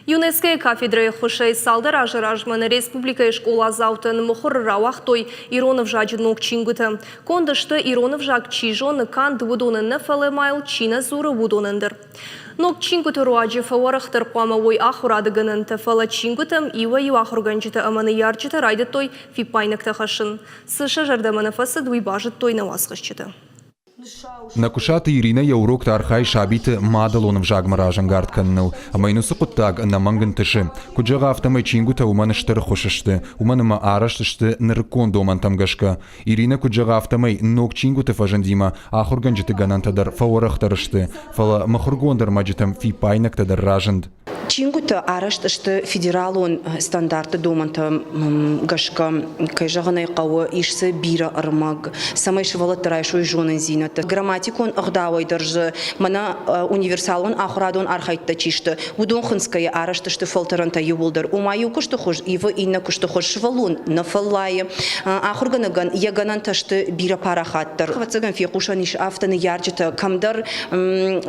ЮНЕСКО-йы кафедрӕйы ӕххуысӕй цалдӕр азы размӕ нӕ республикӕйы скъоладзаутӕн мыхуыры рауагътой ирон ӕвзаджы ног чингуытӕ. Конд сты, ирон ӕвзаг чи зоны, канд уыдонӕн нӕ, фӕлӕ ма йыл чи нӕ дзуры, уыдонӕн дӕр. Ног чингуыты руаджы фӕуӕрӕхдӕр хъуамӕ уой ахуырады гӕнӕнтӕ, фӕлӕ чингуытӕм иуӕй-иу ахуыргӕнджытӕ ӕмӕ ныййарджытӕ райдыдтой фиппаинӕгтӕ хӕссын. Цы сӕ зӕрдӕмӕ нӕ фӕцыд, уый базыдтой нӕ уацхӕсджытӕ. Нӕкуысаты Иринӕ йӕ урокты архайы сабиты мадӕлон ӕвзагмӕ разӕнгард кӕныныл, ӕмӕ йын уыцы хъуыддаг ӕнӕмӕнг ӕнтысы. Куыд зӕгъы, афтӕмӕй чингуытӕ уымӕн стыр ӕххуыс сты, уымӕн ӕмӕ арӕзт сты нырыккон домӕнтӕм гӕсгӕ. Иринӕ куыд зӕгъы, афтӕмӕй ног чингуыты фӕзындимӕ ахуыргӕнджыты гӕнӕнтӕ дӕр фӕуӕрӕхдӕр сты, фӕлӕ мыхуыргонд ӕрмӕджытӕм фиппаинӕгтӕ дӕр разынд. Чингуытӕ арӕзт сты федералон стандартты домӕнтӕм гӕсгӕ. Кӕй зӕгъын ӕй хъӕуы, ис дзы бирӕ ӕрмӕг, цӕмӕй сывӕллӕттӕ райсой зонындзинӕдтӕ. Грамматикон ӕгъдауӕй дӕр дзы мӕнӕ универсалон ахуырадон архӕйдтӕ чи сты, уыдон хынцгӕйӕ арӕзт сты фӕлтӕрӕнтӕ иууылдӕр. Ома иу куысты хуыз ивы иннӕ куысты хуыз. Сывӕллон нӕ фӕллайы, ахуыргӕнӕгӕн йӕ гӕнӕнтӕ сты бирӕ парахатдӕр. Ӕвӕццӕгӕн фехъусӕн ис афтӕ ныййарджытӕ кӕмдӕр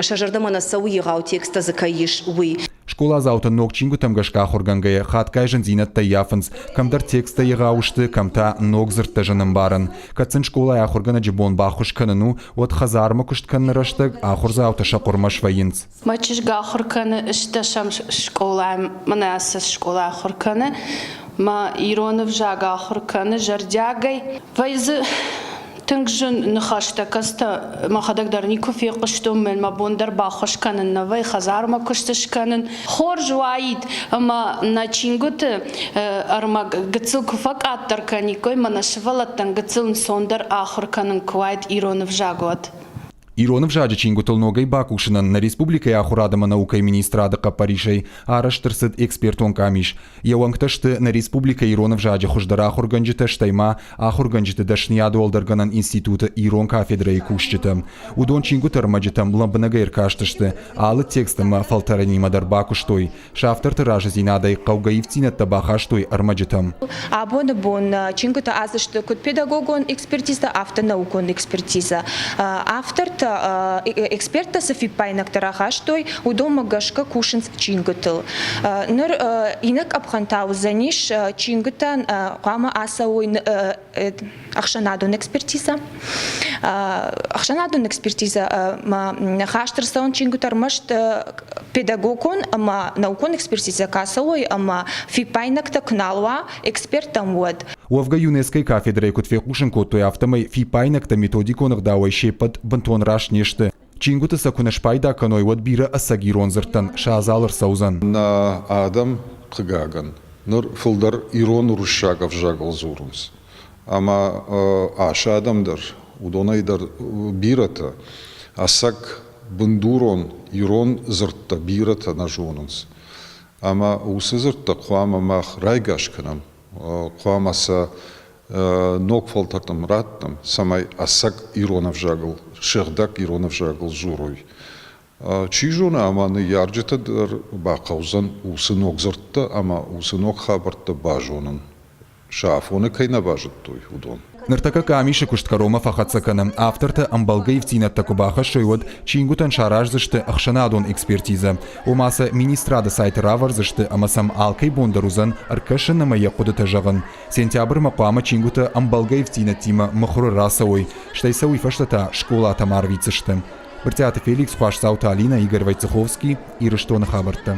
сӕ зӕрдӕмӕ нӕ цӕуы егъау тексттӕ дзы кӕй ис, уый. Скъоладзаутӕ ног чингуытӕм гӕсгӕ ахуыргӕнгӕйӕ хатгай зындзинӕдтӕ ӕййафынц, кӕмдӕр тексттӕ егъау сты, кӕм та ног дзырдтӕ зын ӕмбарын. Кӕд сын скъолайы ахуыргӕнӕджы бон баххуыс кӕнын у, уӕд хӕдзармӕ куыст кӕныны рӕстӕг ахуырдзаутӕ сӕ хъуырмӕ свӕййынц. Мӕ чызг ахуыр кӕны стӕсӕм скъолайы, мӕнӕ ацы скъола ахуыр кӕны. Мӕ ирон ӕвзаг ахуыр кӕны зӕрдиагӕй. Вӕййы дзы тынг зын ныхӕстӕ, кӕцытӕ мӕхӕдӕг дӕр никуы фехъуыстон, мӕн мӕ бон дӕр баххуыс кӕнын нӕ вӕййы, хӕдзармӕ куыст скӕнын. Хорз уаид, ӕмӕ нӕ чингуыты ӕрмӕг гыццыл куы фӕкъаддӕр кӕниккой, мӕнӕ сывӕллӕттӕн гыццыл ӕнцондӕр ахуыр кӕнын куы уаид ирон ӕвзаг, уӕд. Ирон ӕвзаджы чингуытыл ногӕй бакусынӕн нӕ республикӕйы ахуырад ӕмӕ наукӕйы министрады хъӕппӕрисӕй арӕзт ӕрцыд экспертон къамис. Йӕ уӕнгтӕ сты нӕ республикӕйы ирон ӕвзаджы хуыздӕр ахуыргӕнджытӕ, стӕй ма ахуыргӕнджыты дӕсныйады уӕлдӕргӕнӕн институты ирон кафедрӕйы кусджытӕ. Уыдон чингуыты ӕрмӕджытӕм лӕмбынӕгӕй ӕркастысты, алы текст ӕмӕ фӕлтӕрӕнимӕ дӕр бакуыстой. Сӕ авторты разыдзинадӕй хъӕугӕ ивддзинӕдтӕ бахастой ӕрмӕджытӕм. Абоны бон чингуытӕ ацыдысты куыд педагогон экспертизӕ, афтӕ наукон экспертизӕ. Автортӕ, эксперттӕ цы фиппаинӕгтӕ рахастой, уыдонмӕ гӕсгӕ кусынц чингуытыл. Ныр иннӕ къӕпхӕн та уыдзӕнис, чингуытӕн хъуамӕ ацӕуой ӕхсӕнадон экспертизӕ. Ӕхсӕнадон экспертизӕ ма хаст ӕрцӕуын чингуытӕ ӕрмӕст педагогон ӕмӕ наукон экспертизӕ куы ацӕуой ӕмӕ фиппаинӕгтӕ куы нал уа эксперттӕм, уӕд. Уӕвгӕ ЮНЕСКО-йы кафедрӕйы куыд фехъусын кодтой, афтӕмӕй фиппаинӕгтӕ методикон ӕгъдауӕй се ппӕт бынтон раст не сты. Чингуыты сӕ куы нӕ спайда кӕной, уӕд бирӕ ӕцӕг ирон дзырдтӕн сӕ адзал ӕрцӕудзӕн. Нӕ адӕм, хъыгагӕн, ныр фылдӕр ирон-уырыссаг ӕвзагыл дзурынц. Ӕмӕ ас адӕм дӕр, уыдонӕй дӕр бирӕтӕ ӕцӕг бындурон ирон дзырдтӕ бирӕтӕ нӕ зонынц. Ӕмӕ уыцы дзырдтӕ хъуамӕ мах райгас кӕнӕм, хъуамӕ сӕ ног фӕлтӕртӕм раттӕм, цӕмӕй ӕцӕг ирон ӕвзагыл, сыгъдӕг ирон ӕвзагыл дзурой. Чи зоны, ӕмӕ ныййарджыты дӕр бахъӕудзӕн уыцы ног дзырдтӕ ӕмӕ уыцы ног хабӕрттӕ базонын. сӕ афоны кӕй нӕ базыдтой, уыдон. Ныртӕккӕ къамисы куыст кӕронмӕ фӕхӕццӕ кӕны. Автортӕ ӕмбӕлгӕ ивддзинӕдтӕ куы бахӕссой, уӕд чингуытӕн сараздзысты ӕхсӕнадон экспертизӕ. Ома сӕ министрады сайты равӕрдзысты ӕмӕ сӕм алкӕй бон дӕр уыдзӕн ӕркӕсын ӕмӕ йӕ хъуыдытӕ зӕгъын. Сентябрмӕ хъуамӕ чингуытӕ ӕмбӕлгӕ ивддзинӕдтимӕ мыхуыры рацӕуой, стӕй сӕ уый фӕстӕ та скъолатӕм арвитдзысты. Брытъиаты Феликс, Хуасдзауты Алинӕ, Игорь Войцеховский, Ирыстоны хабӕрттӕ.